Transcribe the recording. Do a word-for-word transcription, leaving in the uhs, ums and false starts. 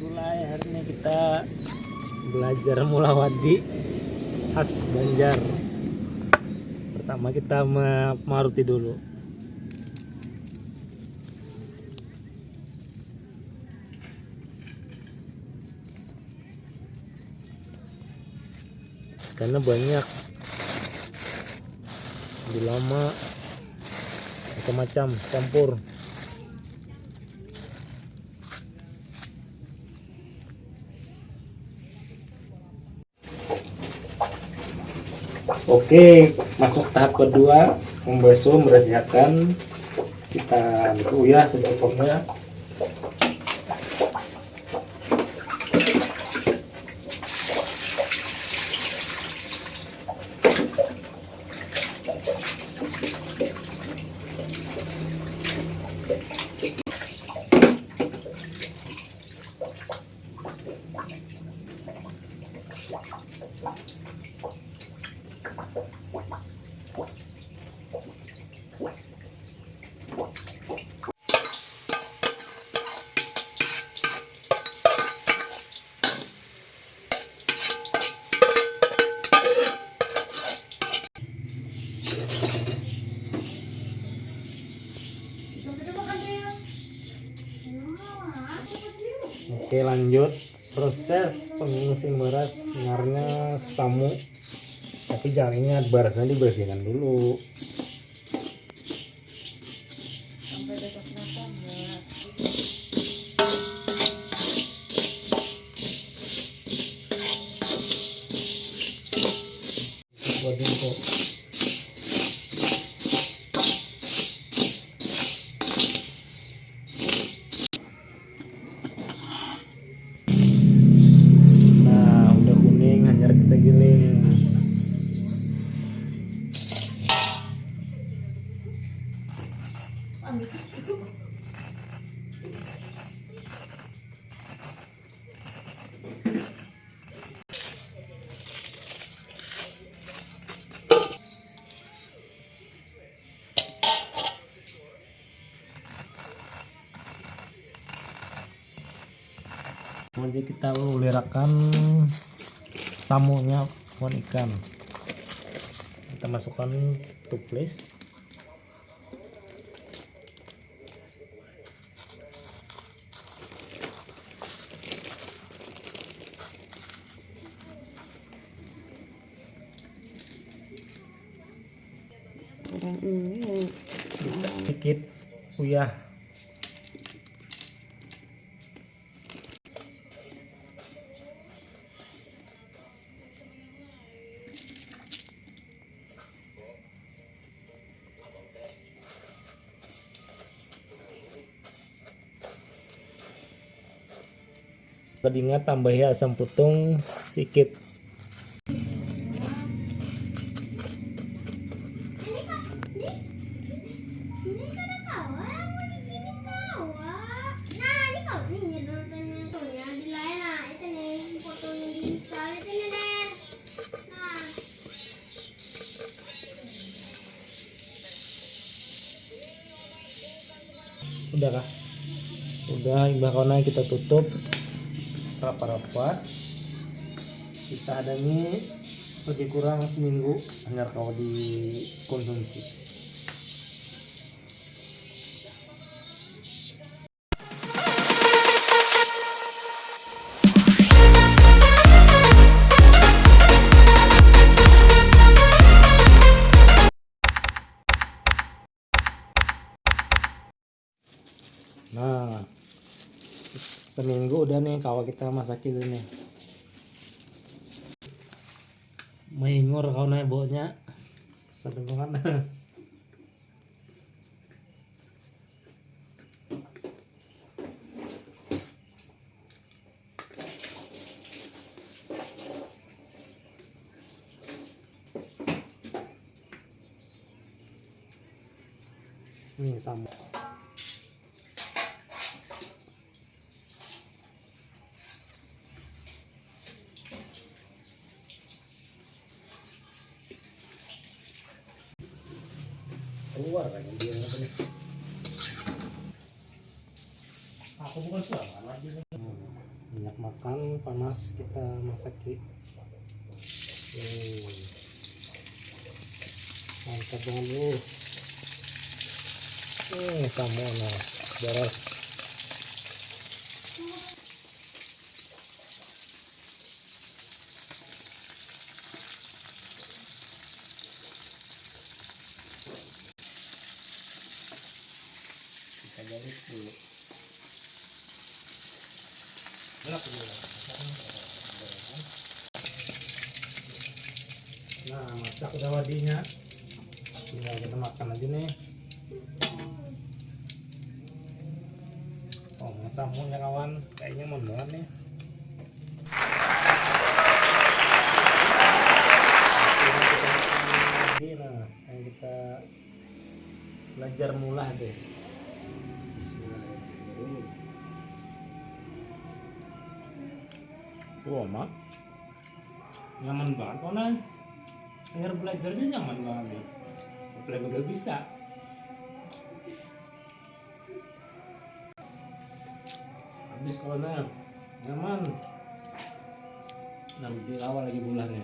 Mulai hari ini kita belajar mulawadi khas Banjar. Pertama kita me- maruti dulu. Ikannya banyak, dilama, macam-macam campur. Oke, masuk tahap kedua, membasuh, membersihakan. Kita uyah secukupnya. Oke, lanjut proses pengusin beras, ngarannya samu. Tapi jangan ingat, berasnya dibersihkan dulu. Nah, udah kuning, hanyar kita giling. Jadi kita ulirakan samunya wan ikan. Kita masukkan tuples. Sedikit uyah. Kada ingat tambahi asam putung sikit. Udah kah? Udah, imbah kawan kita tutup rapat-rapat. Kita hadangi lebih kurang seminggu hanyar kawa dikonsumsi. Nah, seminggu udah nih kawa kita masaki ini. Mehingur kawan ai baunya. Sadap banget. Nih sama. Keluar kan dia. Aku bukan suara lagi. Makan panas kita masaki. Hmm. Mantap banget, uh. Hmm, sama nah, beres. Kita balik dulu. Nah, masak udah wadinya. Tinggal kita makan aja nih. Oh, samunya kawan, kayaknya nyaman banget nih. Lagi, nah, yang kita belajar mulah deh. Bismillahirrahmanirrahim. Tuh, Mak. Nyaman banget, kawan. Hanyar belajar aja nyaman banget nih. Apalagi udah bisa. Habis, kawan. Nyaman. Nah, di awal lagi mulahnya.